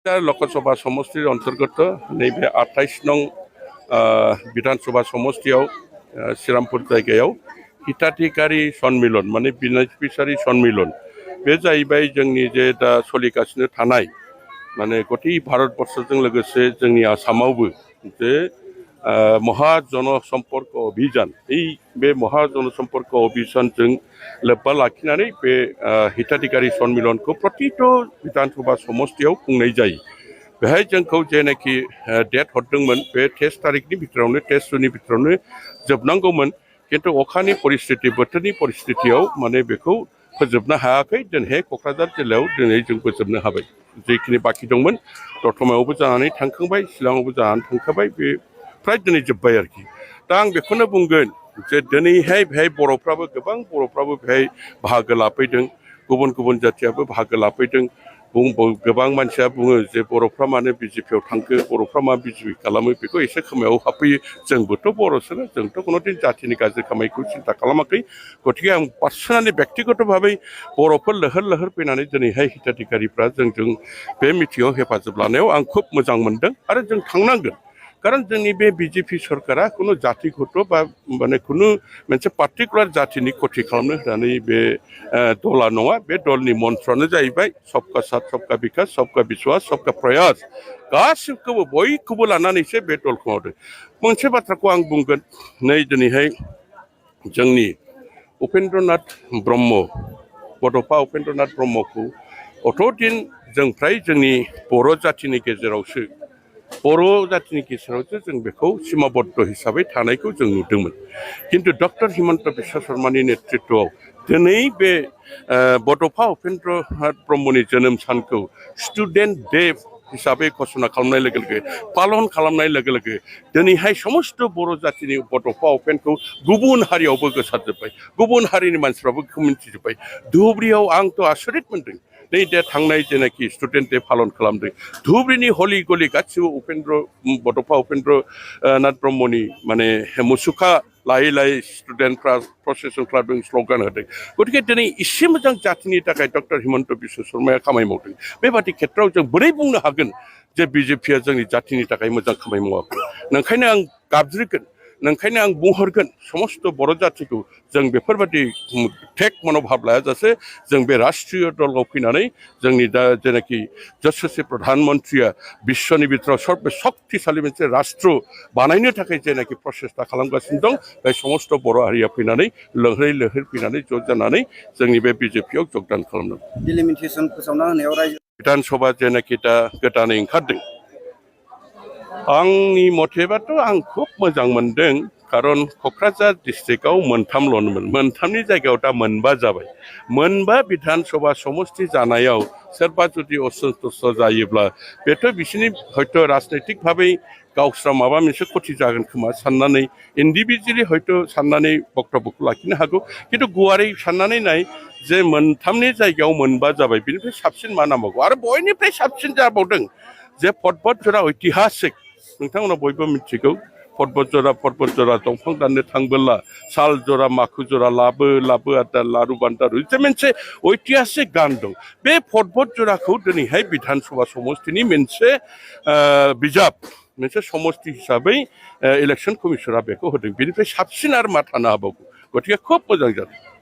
लोकसभा समष्टिर अंतर्गत नैबे 28 नं विधानसभा समष्टियाव श्रीरामपुर जायगायाव हिताधिकारी सन्मिलन माने बेनिफिसियारि सन्मिलन बे जाहैबाय जोंनि जे दा सोलिगासिनो थानाय माने गथै भारतबर्षजों लोगोसे जोंनि आसामावबो जे महाजनसम्पर्क अभियान बे महाजनसम्पर्क अभियानजों लोब्बा लाखिनानै बे हिताधिकारी सन्मिलनखौ प्रतिथ' विधानसभा समष्टियाव खुंनाय जायो। बेहाय जोंखौ जेनाखि डेट हरदोंमोन बे 23 तारिखनि भितरावनो 23 जुननि भितरावनो जोबनांगौमोन, किन्तु अखानि परिस्थिति बोथोरनि परिस्थितियाव माने बेखौ फोजोबनो हायाखै। दिनैहाय क'क्राझार जिल्लायाव दिनै जों फोजोबनो हाबाय। जेखिनि बाखि दंमोन दतमायावबो जानानै थांखांबाय, शिलंआवबो जानानै थांखाबाय, बे फ्राय दिनै जोब्बाय आरोखि। दा आं बेखौनो बुंगोन जे दिनैहाय बेहाय गोबां बर'फ्राबो बेहाय बाहागो लाफैदों, गुबुन गुबुन जाथियाबो बाहागो लाफैदों। गोबां मानसिया बुङो जे बर'फ्रा मानो बिजेपियाव थांखो, बर'फ्रा मा बिजेपि खालामो, बेखौ एसे खोमायाव हाबफैयो। जोंबोथ' बर'सोना, जोंथ' कुनुदिन जातिनि गाज्रि खामानिखौ सिन्ता खालामाखै। गतिके आं पार्सनेलि बेक्तिगत भाबै बर'फोर लैहोर लैहोर फैनानै दिनैहाय हिताधिकारिफ्रा जोंजों बे मिटिङाव हेफाजाब लानायाव आं खुब मोजां मोनदों आरो जों थांनांगोन। कारण जोंनि बे बिजेपि सरकारा कुनु जातिगत बा माने कुनु मोनसे पार्टिकुलार जातिनि खथि खालामनो होननानै बे दला नङा। बे दलनि मन्त्रआनो जाहैबाय सबका साथ सबका बिकास सबका बिश्वास सबका प्रयास। गासिबखौबो बयखौबो लानानैसो बे दलखौ मावदों। मोनसे बाथ्राखौ आं बुंगोन, नै दिनैहाय जोंनि उपेन्द्रनाथ ब्रह्म, बड'फा उपेन्द्रनाथ ब्रह्मखौ अतदिन जों फ्राय जोंनि बर' जातिनि गेजेरावसो जों बेखौ सीमाबद्ध हिसाबै थानायखौ जों नुदोंमोन। किन्तु डक्टर हिमन्त बिश्व शर्मानि नेतृत्वआव दिनै बे बड'फा उपेन्द्रनाथ ब्रह्मनि जोनोम सानखौ स्टुडेन्ट डे हिसाबै घोषणा खालामनाय लोगो लोगो, पालन खालामनाय लोगो लोगो दिनैहाय समस्त बर' जातिनि बड'फा उपेनखौ गुबुन हारियावबो गोसारजोब्बाय, गुबुन हारिनि मानसिफ्राबो बेखौ मिन्थिजोब्बाय। धुबुरीयाव आंथ' आसरित मोन्दों। नै दे थांनाय जेनाखि स्टुडेन्ट डे पालन खालामदों, धुबुरीनि हलि गलि गासिबो बड'फा उपेन्द्रनाथ ब्रह्मनि माने मुसुखा लायै लायै स्टुडेन्टफ्रा प्रसेसन खालामदों, स्ल'गान होदों। गतिके दिनै एसे मोजां जातिनि थाखाय डक्टर हिमन्त बिश्व शर्माया खामानि मावदों। बेबादि खेत्रआव जों बोरै बुंनो हागोन जे बिजेपिया जोंनि जातिनि थाखाय मोजां खामानि मावाखै? नंखायनो आं गाबज्रिगोन, नंखायनो आं बुंहरगोन समस्त बर' जातिखौ जों बेफोरबादि टेक मन'भाब लायाजासे जों बे राष्ट्रीय दलाव फैनानै जोंनि दा जेनाखि यशस्वी प्रधानमन्त्रिया बिश्वनि बिथोराव सर्ब शक्तिशाली मोनसे राष्ट्र बानायनो थाखाय जेनाखि प्रसेस्ता खालामगासिनो दं, बे समस्त बर' हारिया फैनानै लैहोरै लैहोर फैनानै ज' जानानै जोंनि बे बिजेपियाव जगदान खालामदों। डिलिमिटेसन फोसावना होनायाव रायजो विधानसभा जेनाखि दा गोदानै ओंखारदों, आंनि मथेबाथ' आं खुब मोजां मोनदों। खारन क'क्राझार डिस्ट्रिक्टआव मोनथामल'मोन, मोनथामनि जायगायाव दा मोनबा जाबाय। मोनबा विधानसभा समष्टि जानायाव सोरबा जुदि असन्तुष्ट जायोब्ला बेथ' बिसोरनि हयथ' राजनैतिक भाबै गावस्रा माबा मोनसे खथि जागोन खोमा साननानै इन्डिभिजुवेलि हयथ' साननानै बक्तब्यखौ लाखिनो हागौ। खिन्थु गुवारै साननानै नाय जे मोनथामनि जायगायाव मोनबा जाबाय, बिनिफ्राय साबसिन मा नांबावगौ? आरो बयनिफ्राय साबसिन जाबावदों जे पर्बतजरा ऐतिहासिक, नोंथांमोना बयबो मिथिगौ। पर्बतजरा दंफां दाननो थांबोला साल जरा माखु जरा लाबो लाबो आदा लारु बान्दारु, जे मोनसे ऐतिहासिक गान दं। बे पर्बतजराखौ दिनैहाय विधानसभा समष्टिनि मोनसे बिजाब, मोनसे समष्टि हिसाबै इलेक्सन कमिसना बेखौ होदों। बेनिफ्राय साबसिन आरो मा थानो हाबावगौ? गतिके खुब मोजां जादों।